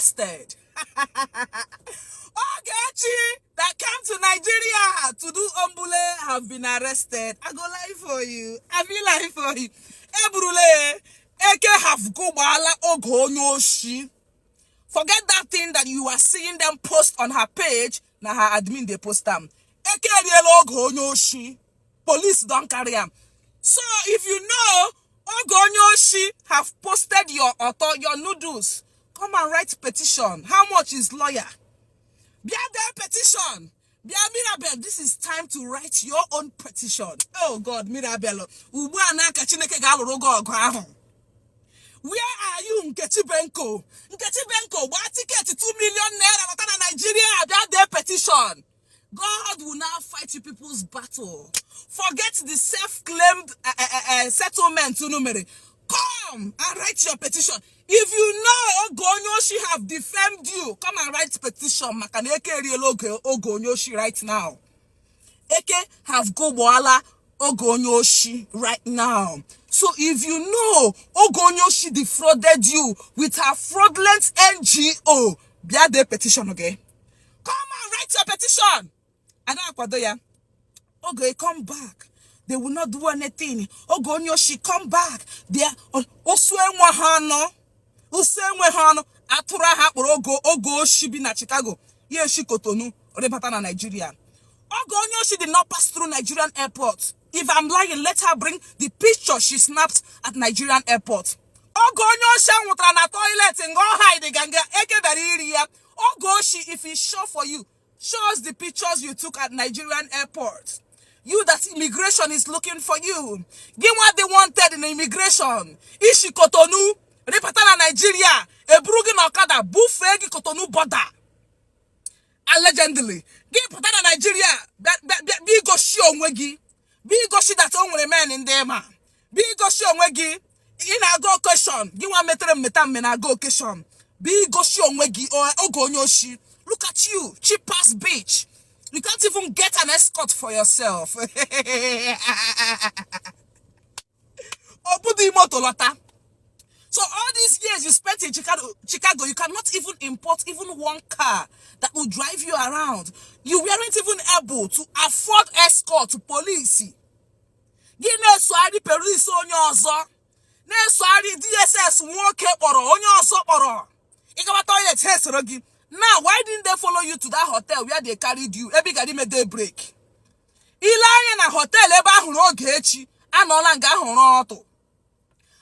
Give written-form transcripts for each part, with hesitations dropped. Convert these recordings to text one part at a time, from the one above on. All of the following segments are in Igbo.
arrested. Ogechi that came to Nigeria to do ombule have been arrested. I go lie for you. I be lie for you. Eburule, Eke have gụgbala Oge onye oshi. Forget that thing that you are seeing them post on her page. Na her admin dey post am. Eke eriela Oge onye oshi. Police don carry am. So if you know Oge onye oshi have posted your ọtọ, your noodles, come and write petition. How much is lawyer? Bịa dee petition. Bịa, Mirabel, this is time to write your own petition. Oh God, Mirabel, ugbu a n'aka Chineke ga-alụrụ gị ọgụ ahụ. Where are you, Nkechi Benko? Nkechi Benko, gbaa ticket 2 million naira lọta na Nigeria, bịa dee petition. God will now fight you people's battle. Forget the self-claimed settlement unu mere. Come and write your petition. If you know Oge onye oshi have defamed you, come and write petition, maka na Eke eriela Oge onye oshi right now. Eke have gụgbọala Oge onye oshi right now. So if you know Oge onye oshi defrauded you with her fraudulent NGO, bịa dee petition, okay? Come and write your petition. Ada akwado ya. Oge, come back. They will not do anything. Oge onye oshi, come back. They are osu enwe ha anọ. Osu enwe ha ọnụ. Atụrụ ahụ akpọrọ Oge oshi bi na Chicago. Ya eshi Kotonu rịbata na Nigeria. Oge onye oshi did not pass through Nigerian airport. If I'm lying, let her bring the picture she snapped at Nigerian airport. Oge onye oshi anwụtara na toilet nga ọ hide ga nga Eke bịara iri ya. Oge oshi, if it's sure for you, show us the pictures you took at Nigerian airport. You that immigration is looking for you. Gị nwa dị wanted in immigration. Ishi Kotonu, rịpụta na Nigeria, eburu gị n'ọkada bufee gị Kotonu border. Allegedly. Gị pụta na Nigeria, bịa igosi onwe gị. Bịa igosi that o nwere men ndị ma. Bịa igosi onwe gị. Ị na-aga occasion. Gị nwa metere mmeta mme na-aga occasion. Bịa igosi onwe gị, Oge onye oshi. Look at you, cheap ass bitch. You can't even get an escort for yourself. Obudi moto lọta. So all these years you spent in Chicago, you cannot even import even one car that will drive you around. You weren't even able to afford escort to police. Gị na-esogharị police onye ọzọ, na-esogharị DSS nwoke kpọrọ onye ọzọ kpọrọ. Ịgaba toilet, ha esoro gị. Now, why didn't they follow you to that hotel where they carried you? Ebe ị gara ime day break. Ile anya na hotel ebe ahụrụ Ogechi, anọla nga ahụrụ ọtụ.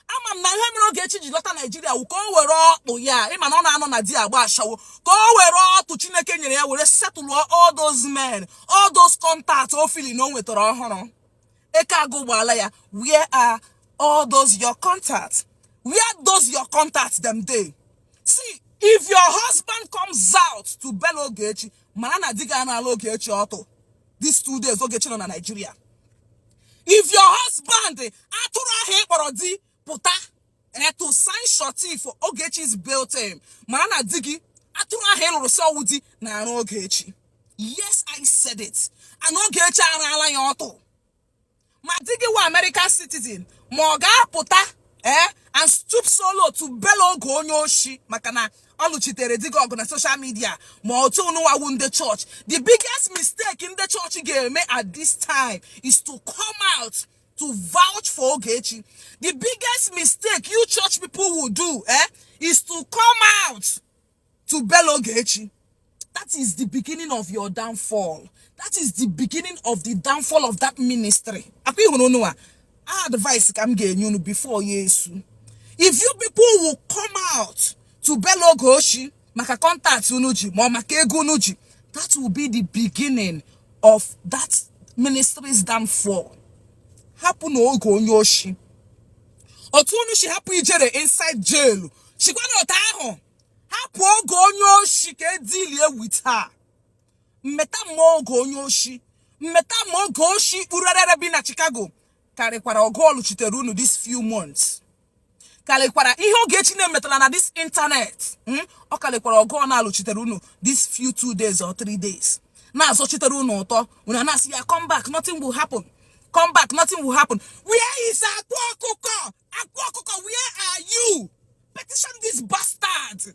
Ama m na ihe mere Ogechi ji lọta Naijiria wụ ka o were ọkpụ ya, ịma na ọ na-anọ na di agba ashawo, ka o were ọtụ Chineke nyere ya were settle all those men, all those contacts o fili na o nwetara ọhụrụ. Eke agụgbala ya. Where are all those your contacts? Where those your contacts them dey? See, if your husband comes out to bail Ogechi, mara na di gị anala Ogechi ọtụ these 2 days Ogechi nọ na Nigeria. If your husband, atụrụ ahụ ị kpọrọ di, pụta to sign surety for Ogechi's bail term, mara na di gị, atụrụ ahụ ị lụrụ si ọwụ di, na-arụ Ogechi. Yes, I said it. And Ogechi arala ya ọtụ. Ma di gị wa American citizen, ma ọ ga-apụta and stoop so low to bail Oge onye oshi maka na ọ lụchitere di gị ọgụ na social media, ma otu unu wawu ndị church. The biggest mistake ndị church ga-eme at this time is to come out to vouch for Ogechi. The biggest mistake you church people will do is to come out to bail Ogechi. That is the beginning of your downfall. That is the beginning of the downfall of that ministry. Akwa ịhụrụ unu a, advice ka m ga-enye unu before ya esu. If you people will come out to bail Ogechi maka contact unu ji, ma ọ maka ego unu ji, that will be the beginning of that ministry's downfall. Hapụ na Oge onye oshi. Otu unu si hapụ Ijere inside jail, sikwa n'otu ahụ hapụ Oge onye oshi ka edilie with her. Mmeta mma Oge onye oshi, mmeta ma Oge oshi kpurerere bi na Chicago karịkwara ọgụ ọlụchitere unu this few months, karịkwara ihe Ogechi na-emetara na this internet, Ọ karịkwara ọgụ ọ na-alụchitere unu this few 2 days or 3 days, na-azọchitere unu ụtọ. Unu na-asị ya, "Come back, nothing will happen. Come back, nothing will happen." Where is Akwa Ọkụkọ? Akwa Ọkụkọ, where are you? Petition this bastard.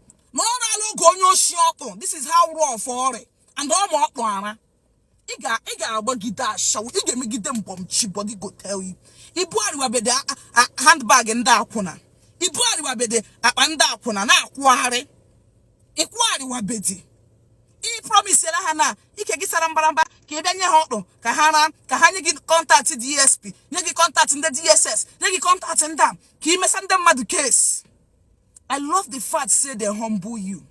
Na ọ rala oge onye oshi ọkpụ. This is how rough ọrị and ọ ma ọkpụ ara. Ị ga-agbagide ashawo, ị ga-emegide mbọmchi. Body go tell you. Ibugharịwabede handbag ndị akwụna, ibugharịwabede akpa ndị akwụna na-akwụgharị, ịkwụgharịwabedi. Ị promisela ha na ike gị sara mbaramba ka ị bịa nye ha ọkpụ ka ha ra, ka ha nye gị contact DSP, nye gị contact ndị DSS, nye gị contact ndị a ka ị mesa ndị mmadụ case. I love the fact say they humble you.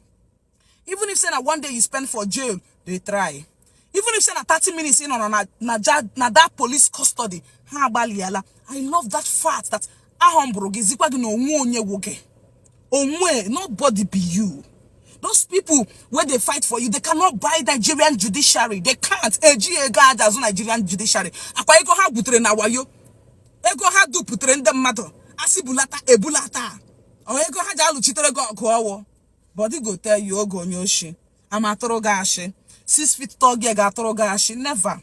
Even if say na one day you spend for jail, they try. Even if say na 30 minutes ị nọ na that police custody, ha agbalịala. I love that fact that a humble gị, zikwa gị na onwe onye wụ gị onwe. Nobody be you. Those people wey dey fight for you, they cannot buy Nigerian judiciary. They can't. Eji ego aja azụ Nigerian judiciary. Akwa ego ha gwutere na wayo, ego ha duputere ndị mmadụ asị bulata ebulata, ọ ego ha ji alụchitere gị ọgụ ọwụ. Body go tell you. Oge onye oshi ama atụrụ gị ashị, 6 feet tall gị ga-atụrụ gị ashị. Never.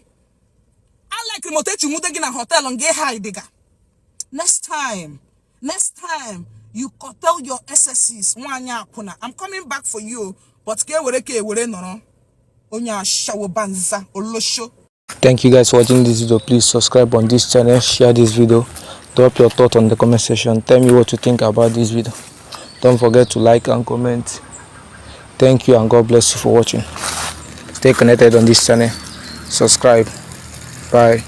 Alekiri m otu echi nwude gị na hotel nga hide ga. Next time, next time you curtail your excesses. Nwaanyị akwụna, I'm coming back for you, but ka ewere ka ewere nọrọ onye ashawo banza olosho. Thank you guys for watching this video. Please subscribe on this channel, share this video, drop your thought on the comment section. Tell me what you think about this video. Don't forget to like and comment. Thank you and God bless you for watching. Stay connected on this channel. Subscribe. Bye.